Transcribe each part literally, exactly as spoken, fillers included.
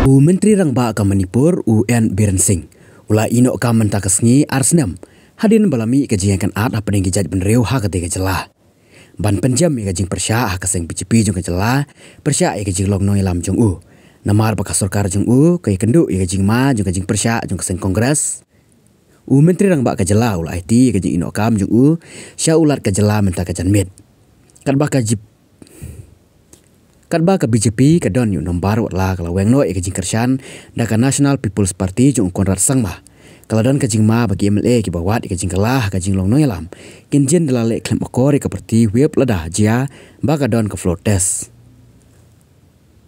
U Myntri Rangbah ka Manipur, u N Biren Singh, u la ïehnoh kam mynta ka sngi ar snem hadien ba la mih ka jingïakynad hapdeng ki jaitbynriew ha katei ka jylla ban pynjem ïa ka jingpyrshah ha ka seng B J P jong ka jylla pyrshah ïa ka jinglong nongïalam jong u. Namar ba ka sorkar jong u ka ïakynduh ïa ka jingma jong ka jingpyrshah jong ka seng Congress. U Myntri Rangbah ka jylla u la aiti ïa ka jingïehnoh kam jong u sha u Lat ka jylla mynta ka janmiet. Katba ka jip Katba ka B J P ka don ïa u nombar wat la ka la weng noh ïa ka jingkyrshan da ka National People's Party jong u Conrad Sangma, ka la don ka jingma ba ki M L A kiba wad ïa ka jingkylla ha ka jinglong nongïalam kin jin da la leh khlem akor ïa ka party, whip lada jia ba ka don ka floor test.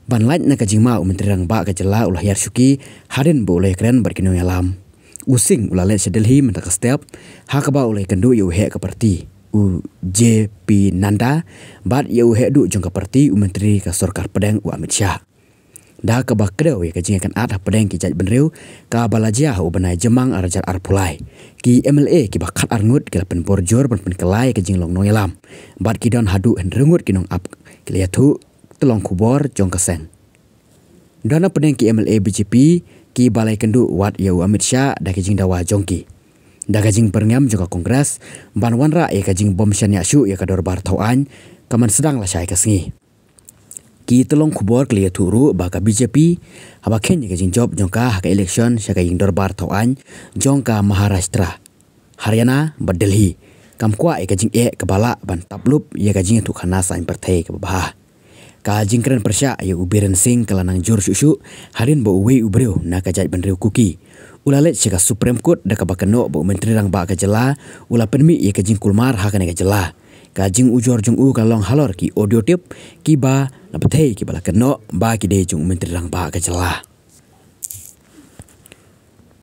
Ban lait na ka jingma, u Myntri Rangbah ka jylla u la hiar shuki hadien ba u la ïakren bad ki nongïalam. U Singh u la leit sha Delhi mynta ka step, ha kaba u la ïakynduh ïa u heh ka party, u J P Nadda, bad ïa u heh duh jong ka party, u Myntri ka sorkar pdeng, u Amit Shah. Da kaba kdew ïa ka jingïakynad hapdeng ki jaitbynriew kaba la jia ha u bnai Jymmang ar hajar arphew lai, ki M L A kiba khatar ngut ki la pynbor jur ban pynkylla ïa ka jinglong nongïalam, bad ki don haduh hynriew ngut ki nongap ki la ïathuh tyllong khubor jong ka seng. Don hapdeng ki M L A B J P kiba la ïakynduh wat ïa u Amit Shah da ki jingdawa jong ki, da ka jingpyrngem jong ka Congress ban wanrah ïa ka jingbym shaniah shuh ïa ka dorbar thaw aiñ, ka man sdang lashai ka sngi. Ki tyllong khubor ki la ïathuh ruh ba ka B J P haba kheiñ ïa ka jingjop jong ka ha ka election sha ka ïing dorbar thaw aiñ jong ka Maharashtra, Haryana bad Delhi, kam kwah ïa ka jingeh kaba lah ban tap lup ïa ka jingïathuhkhana saiñ pyrthei kaba bha. Ka jingkren pyrshah ïa u Biren Singh ka la nang jur shuh shuh hadien ba uwei u briew na ka jaitbynriew Kuki u la leit sha ka Supreme Court da kaba kynnoh ba u Myntri Rangbah ka jylla u la pynmih ïa ka jingkulmar ha kane ka jylla. Ka jingujor jong u ka long halor ki audio tape kiba la pynthei kiba la kynnoh ba ki dei jong u Myntri Rangbah ka jylla.